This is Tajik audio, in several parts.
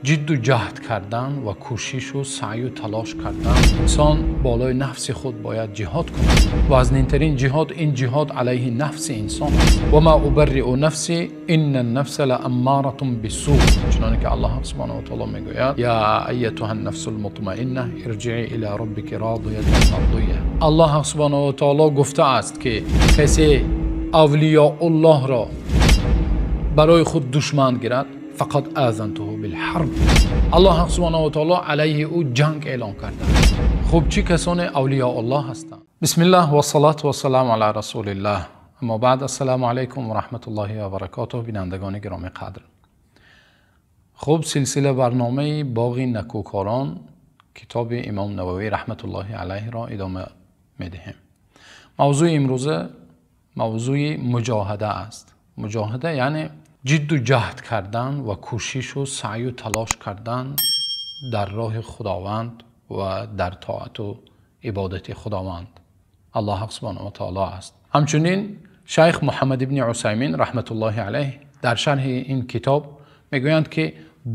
Ҷидду ҷаҳд кардан ва кӯшишу саъю талош кардан. Инсон болои нафси худ бояд ҷиҳод кунад. Вазнинтарин ҷиҳод ин ҷиҳод алайҳи нафси инсон аст. Ва ма убарриу нафси инна нафса лааммаратун биссу. Чунонки Аллоҳ субҳонаҳу ва таъоло мегӯяд: ё айятуҳан нафсул мутмаинна ирҷиъи ило роббики розиятан мардия. Аллоҳ субҳонаҳу ва таъоло гуфтааст, ки касе авлиёуллоҳро барои худ душман гирад, фақат азантуҳу билҳарб. Аллоҳ субҳонаҳу ва таъоло алайҳи ӯ ҷанг эълон кардааст. Хуб, чӣ касоне авлиёуллоҳ ҳастанд? Бисмиллаҳ вассалоту вассаламу ало расулиллаҳ. Аммо баъд, ассалому алайкум ва раҳматуллоҳи ва баракотуҳ. Бинандагони гиромӣ қадр, хуб, силсила барномаи боғи накӯкорон китоби имом Нававӣ раҳматуллоҳи алайҳро идома медиҳем. Мавзӯи имрӯза мавзӯи муҷоҳада аст. Муҷоҳада яъне ҷидду ҷаҳд кардан ва кӯшишу саъю талош кардан дар роҳи Худованд ва дар тоату ибодати Худованд Аллоҳ субҳонаҳу ва таъоло аст. Ҳамчунин шайх Муҳаммад ибни Усаймин раҳматуллоҳи алайҳ дар шарҳи ин китоб мегӯянд, ки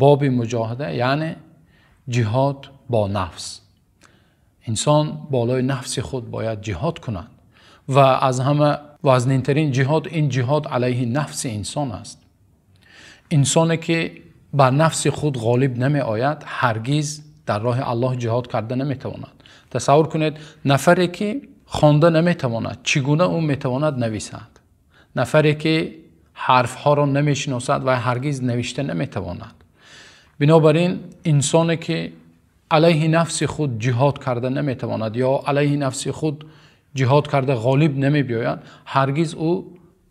боби муҷоҳада яъне ҷиҳод бо нафс. Инсон болои нафси худ бояд ҷиҳод кунад ва аз ҳама вазнинтарин ҷиҳод ин ҷиҳод алайҳи нафси инсон аст. Инсоне ки бар нафси худ ғолиб намеояд, ҳаргиз дар роҳи Аллоҳ ҷиҳод карда наметавонад. Тасаввур кунед, нафаре ки хонда наметавонад, чӣ гуна ӯ метавонад нависад? Нафаре ки ҳарфҳоро намешиносад ва ҳаргиз навишта наметавонад. Бинобар ин инсоне ки алайҳи нафси худ ҷиҳод карда наметавонад ё алайҳи нафси худ ҷиҳод карда ғолиб намебиёяд, ҳаргиз ӯ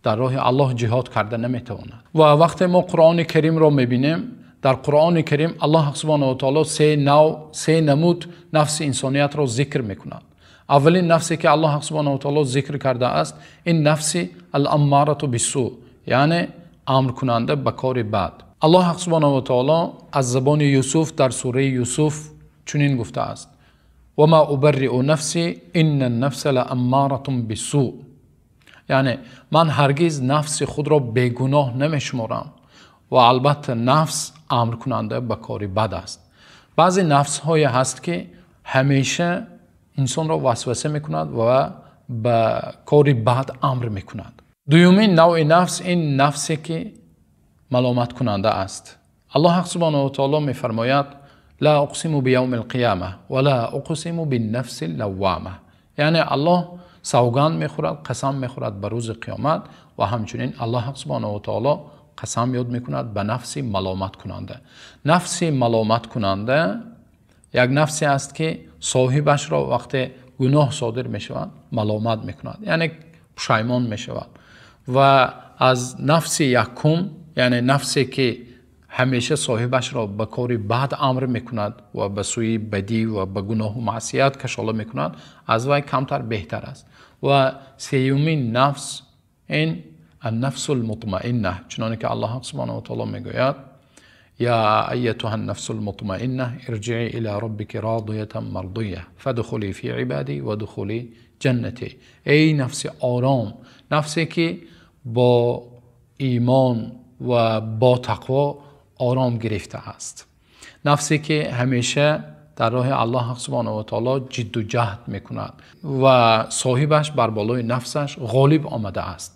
дар роҳи Аллоҳ ҷиҳод карда наметавонад. Ва вақте мо Қуръони Каримро мебинем, дар Қуръони Карим Аллоҳ субҳонаҳу ва таъоло се нав, се намуд нафси инсониятро зикр мекунад. Аввалин нафсе ки Аллоҳ субҳонаҳу ва таъоло зикр кардааст, ин нафси ал-аммарату биссу, яъне амркунанда ба кори бад. Аллоҳ субҳонаҳу ва таъоло аз забони Юсуф дар сураи Юсуф чунин гуфтааст: ва ма убарриу нафси инна нафса лааммаратун биссу. Яъне ман ҳаргиз нафси худро бегуноҳ намешуморам ва албатта нафс амркунанда ба кори бад аст. Баъзе нафсҳое ҳаст, ки ҳамеша инсонро васваса мекунад ва ба кори бад амр мекунад. Дуюмин навъи нафс ин нафсе ки маломаткунанда аст. Аллоҳ субҳонаҳу ва таъоло мефармояд: ла уқсиму биявмил қияма ва ла уқсиму биннафсил лаввама. Яъне Аллоҳ савганд мехӯрад, қасам мехӯрад ба рӯзи қиёмат ва ҳамчунин Аллоҳ субҳонаҳу ва таъоло қасам ёд мекунад ба нафси маломаткунанда. Нафси маломаткунанда як нафсе аст, ки соҳибашро вақте гуноҳ содир мешавад маломат мекунад, яъне пушаймон мешавад. Ва аз нафси якум, яъне нафсе ки ҳамеша соҳибашро ба кори бад амр мекунад ва ба сӯи бадӣ ва ба гуноҳу маъсият кашола мекунад, аз вай камтар беҳтар аст. Ва сеюмин нафс ин аннафсул мутмаинна, чуноне ки Аллоҳ субҳонаҳу ва таъоло мегӯяд: ё айятуҳан нафсул мутмаинна ирҷиъи ило роббики розиятан мардия фадхулӣ фи ибодӣ вадхулӣ ҷаннатӣ. Эй нафси ором, нафсе ки бо имон ва бо тақво ором гирифтааст, нафсе ки ҳамеша дар роҳи Аллоҳ субҳонаҳу ва таъоло ҷидду ҷаҳд мекунад ва соҳибаш бар болои нафсаш ғолиб омадааст.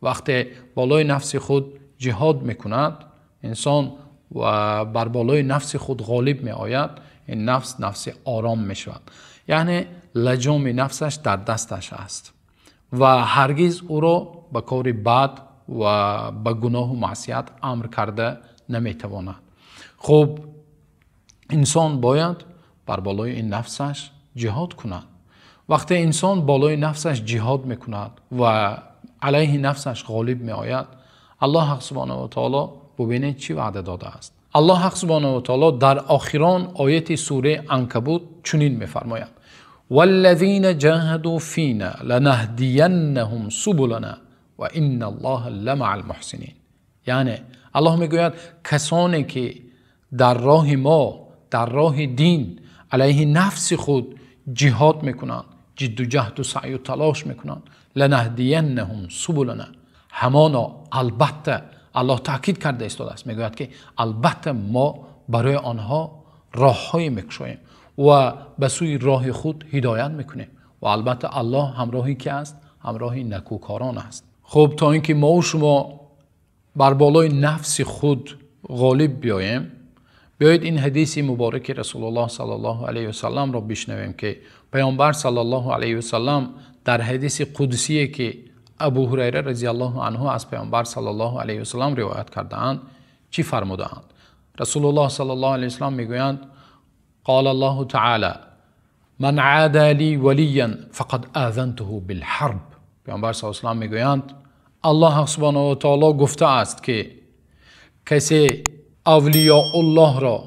Вақте болои нафси худ ҷиҳод мекунад инсон ва бар болои нафси худ ғолиб меояд, ин нафс нафси ором мешавад, яъне лаҷоми нафсаш дар дасташ аст ва ҳаргиз ӯро ба кори бад ва ба гуноҳу маъсият амр карда наметавонад. Хуб, инсон бояд бар болои ин нафсаш ҷиҳод кунад. Вақте инсон болои нафсаш ҷиҳод мекунад ва алайҳи нафсаш ғолиб меояд, Аллоҳ субҳонаҳу ва таъоло бубинед чӣ ваъда додааст. Аллоҳ субҳонаҳу ва таъоло дар охирон ояти сураи Анкабут чунин мефармояд: валлазина ҷаҳаду фина ланаҳдияннаҳум субулана ва инналлоҳа ламаъал муҳсинин. Яъне Аллоҳ мегӯяд, касоне ки дар роҳи мо, дар роҳи дин алайҳи нафси худ ҷиҳод мекунанд, ҷидду ҷаҳду саъю талош мекунанд, ланаҳдияннаҳум субулана, ҳамоно албатта Аллоҳ таъкид карда истодааст, мегӯяд ки албатта мо барои онҳо роҳҳое мекушоем ва ба сӯи роҳи худ ҳидоят мекунем. Ва албатта Аллоҳ ҳамроҳи ки аст? Ҳамроҳи некӯкорон аст. Хуб, то инки мо ва шумо бар болои нафси худ ғолиб биёем, биёед ин ҳадиси муборак Расулуллоҳ саллаллоҳу алайҳи васаллам ро бишнавем, ки Паёмбар саллаллоҳу алайҳи васаллам дар ҳадиси қудсие ки Абу Ҳурайра разияллоҳу анҳу аз Паёмбар саллаллоҳу алайҳи васаллам ривоят кардаанд, чӣ фармудаанд? Расулуллоҳ саллаллоҳу алайҳи васаллам мегӯянд: قال الله تعالى من عادى لي وليا فقد آذنته بالحرب. Паёмбар саллаллоҳу алайҳи васаллам мегӯянд: Аллоҳ субҳонаҳу ва таъоло гуфтааст, ки касе авлиёуллоҳро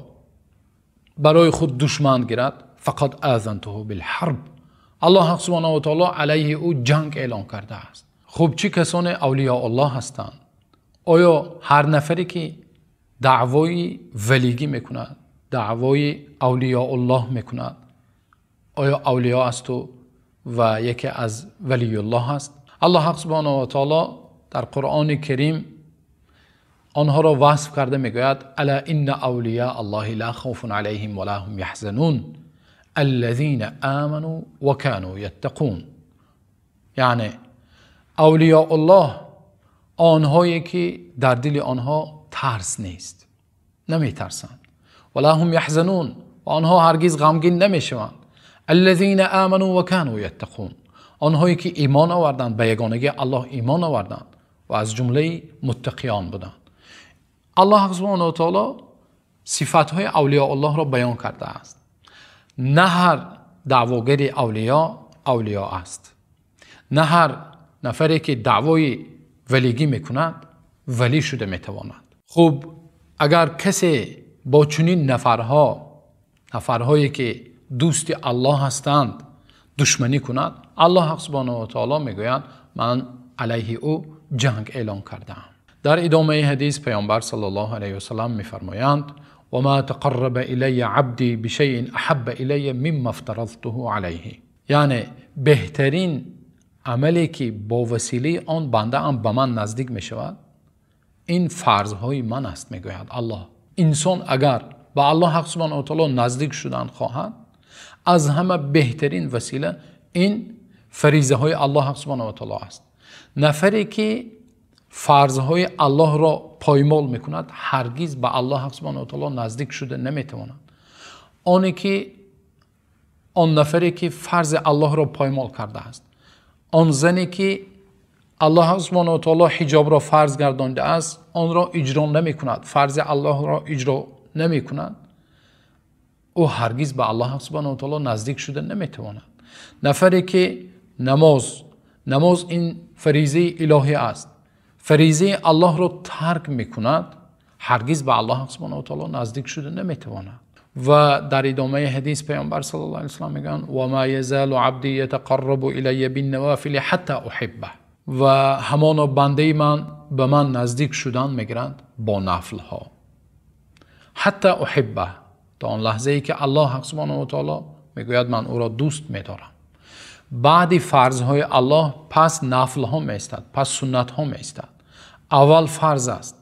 барои худ душман гирад, فقد آذنته بالحرب، Аллоҳ субҳонаҳу ва таъоло алайҳи ӯ ҷанг эълон кардааст. Хуб, чӣ касоне авлиёуллоҳ ҳастанд? Оё ҳар нафаре ки даъвои валигӣ мекунад, даъвои авлиёуллоҳ мекунад, оё авлиё аст ва яке аз валиюллоҳ аст? Аллоҳ субҳонаҳу ва таъоло дар Қуръони Карим онҳоро васф карда мегӯяд: ألا إن أولياء الله لا خوف عليهم ولا هم يحزنون الذين آمنوا وكانوا يتقون. یعنی авлиёуллоҳ онҳое ки дар дили онҳо тарс нест, наметарсанд, ولا هم يحزنون، ва онҳо ҳаргиз ғамгин намешаванд. الذين آمنوا وكانوا يتقون، онҳое ки имон оварданд, ба ягонагии Аллоҳ имон оварданд ва аз ҷумлаи муттақиён буданд. Аллоҳ субҳонаҳу ва таъоло сифатҳои авлиёуллоҳро баён кардааст. На ҳар даъвогари авлиё авлиё аст, на ҳар нафаре ки даъвои валигӣ мекунад валӣ шуда метавонад. Хуб, агар касе бо чунин нафарҳо, нафарҳое ки дӯсти Аллоҳ ҳастанд, душманӣ кунад, Аллоҳ субҳонаҳу ва таъоло мегӯяд: ман алайҳи ӯ ҷанг эълон кардаам. Дар идомаи ҳадис Паёмбар саллаллоҳу алайҳи васаллам мефармоянд: وما تقرب إلي عبدي بشيء أحب إلي مما افترضته عليه. یعنی беҳтарин амале ки бо василаи он бандаам ба ман наздик мешавад, ин фарзҳои ман аст, мегӯяд Аллоҳ. Инсон агар ба Аллоҳ субҳонаҳу ва таъоло наздик шудан хоҳад, аз ҳама беҳтарин васила ин фаризаҳои Аллоҳ субҳонаҳу ва таъоло аст. Нафаре ки фарзҳои Аллоҳро поймол мекунад, ҳаргиз ба Аллоҳ субҳонаҳу ва таъоло наздик шуда наметавонад. Оне ки он нафаре ки фарзи Аллоҳро поймол кардааст, он зане ки Аллоҳ субҳонаҳу ва таъоло ҳиҷобро фарз гардондааст, онро иҷро намекунад, фарзи Аллоҳро иҷро намекунад, ӯ ҳаргиз ба Аллоҳ субҳонаҳу ва таъоло наздик шуда наметавонад. Нафаре ки намоз ин фаризаи илоҳӣ аст, фаризаи Аллоҳро тарк мекунад, ҳаргиз ба Аллоҳ субҳонаҳу ва таъоло наздик шуда наметавонад. Ва дар идомаи ҳадис Паёмбар саллаллоҳу алайҳи васаллам мегӯянд: وما يزال عبدي يتقرب إلي بالنوافل حتى أحبه. Ва ҳамоно бандаи ман ба ман наздик шудан мегиранд бо нафлҳо, حتى أحبه، تا он лаҳзае ки Аллоҳ субҳонаҳу ва таъоло мегӯяд ман ӯро дӯст медорам. Баъди фарзҳои Аллоҳ пас нафлҳо меистад, пас суннатҳо меистад. Аввал фарз аст,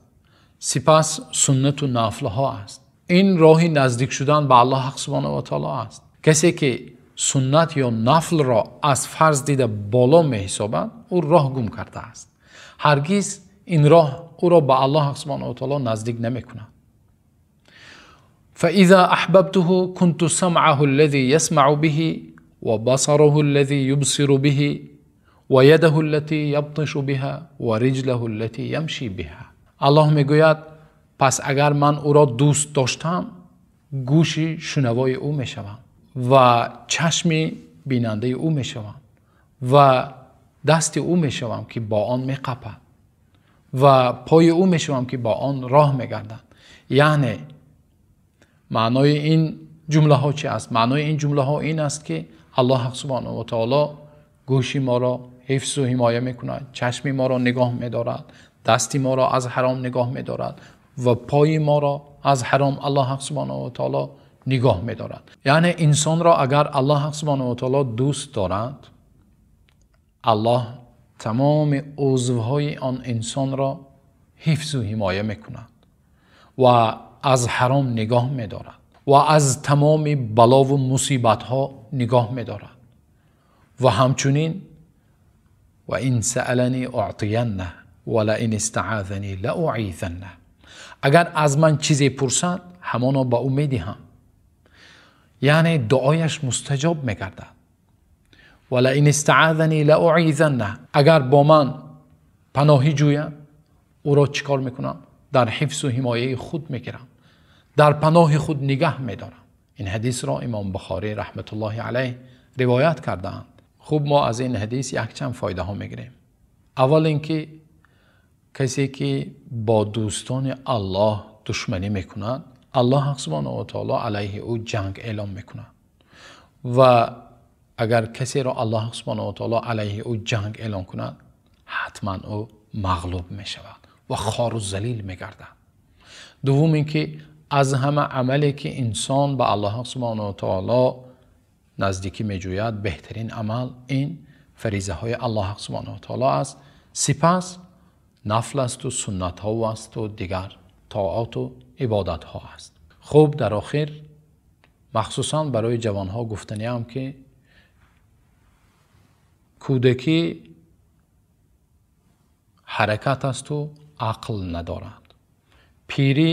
сипас суннату нафлҳо аст. Ин роҳи наздик шудан ба Аллоҳ субҳонаҳу ва таъоло аст. Касе ки суннат ё нафлро аз фарз дида боло меҳисобад, ӯ роҳ гум кардааст. Ҳаргиз ин роҳ ӯро ба Аллоҳ субҳонаҳу ва таъоло наздик намекунад. فإذا أحببته كنت سمعه الذي يسمع به وبصره الذي يبصر به ويده التي يبطش بها ورجله التي يمشي بها. Аллоҳ мегӯяд: пас агар ман ӯро дӯст доштам, гӯши шунавои ӯ мешавам ва чашми бинандаи ӯ мешавам ва дасти ӯ мешавам ки бо он меқапад ва пои ӯ мешавам ки бо он роҳ мегардад. Яъне маънои ин ҷумлаҳо чи аст? Маънои ин ҷумлаҳо ин аст ки Аллоҳ субҳонаҳу ва таъоло гӯши моро ҳифзу ҳимоя мекунад, чашми моро нигоҳ медорад, дасти моро аз ҳаром нигоҳ медорад ва пои моро аз ҳаром Аллоҳ субҳонаҳу ва таъоло нигоҳ медорад. Яъне инсонро агар Аллоҳ субҳонаҳу ва таъоло дӯст дорад, Аллоҳ тамоми узвҳои он инсонро ҳифзу ҳимоя мекунад ва аз ҳаром нигоҳ медорад ва аз тамоми бало ва мусибатҳо нигоҳ медорад. Ва ҳамчунин ва ин саалани уътияннаҳ ва лаин истаъазани лауъизаннаҳ, агар аз ман чизе пурсад ҳамоно ба ӯ медиҳам, яъне дуояш мустаҷоб мегардад. Ва лаин истаъазани лауъизаннаҳ, агар бо ман паноҳӣ ҷӯяд ӯро чӣ кор мекунам? Дар ҳифзу ҳимояи худ мегирам, дар паноҳи худ нигаҳ медорам. Ин ҳадисро имом Бухорӣ раҳматуллоҳи алайҳ ривоят кардаанд. Хуб, мо аз ин ҳадис якчанд фоидаҳо мегирем. Аввал инки касе ки бо дӯстони Аллоҳ душманӣ мекунад, Аллоҳ субҳонаҳу ва таъоло алайҳи ӯ ҷанг эълом мекунад. Ва агар касеро Аллоҳ субҳонаҳу ва таъоло алайҳи ӯ ҷанг эълом кунад, ҳатман ӯ мағлуб мешавад ва хору залил мегардад. Дуввум инки аз ҳама амале ки инсон ба Аллоҳ субҳонаҳу ва таъоло наздикӣ меҷӯяд, беҳтарин амал ин фаризаҳои Аллоҳ субҳонаҳу ва таъоло аст. Сипас нафл аст ва суннатҳо аст ва дигар тоат ва ибодатҳо аст. Хуб, дар охир махсусан барои ҷавонҳо гуфтаниам ки кӯдакӣ ҳаракат аст ва ақл надорад, пирӣ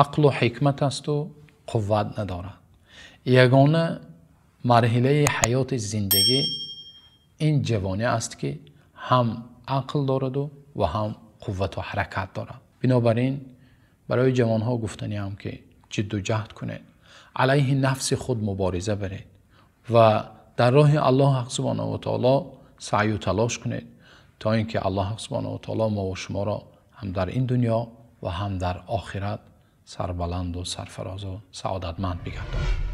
ақлу ҳикмат аст ва қувват надорад. Ягона марҳилаи ҳаёти зиндагӣ ин ҷавонӣ аст ки ҳам ақл дорад ва ҳам қувват ва ҳаракат дорад. Бинобар ин барои ҷавонҳо гуфтаниам ки ҷидду ҷаҳд кунед, алайҳи нафси худ мубориза баред ва дар роҳи Аллоҳ субҳонаҳу ва таъоло саъю талош кунед то инки Аллоҳ субҳонаҳу ва таъоло мо ва шуморо ҳам дар ин дунё ва ҳам дар охират сарбаланд ва сарфароз ва саодатманд бигардонад.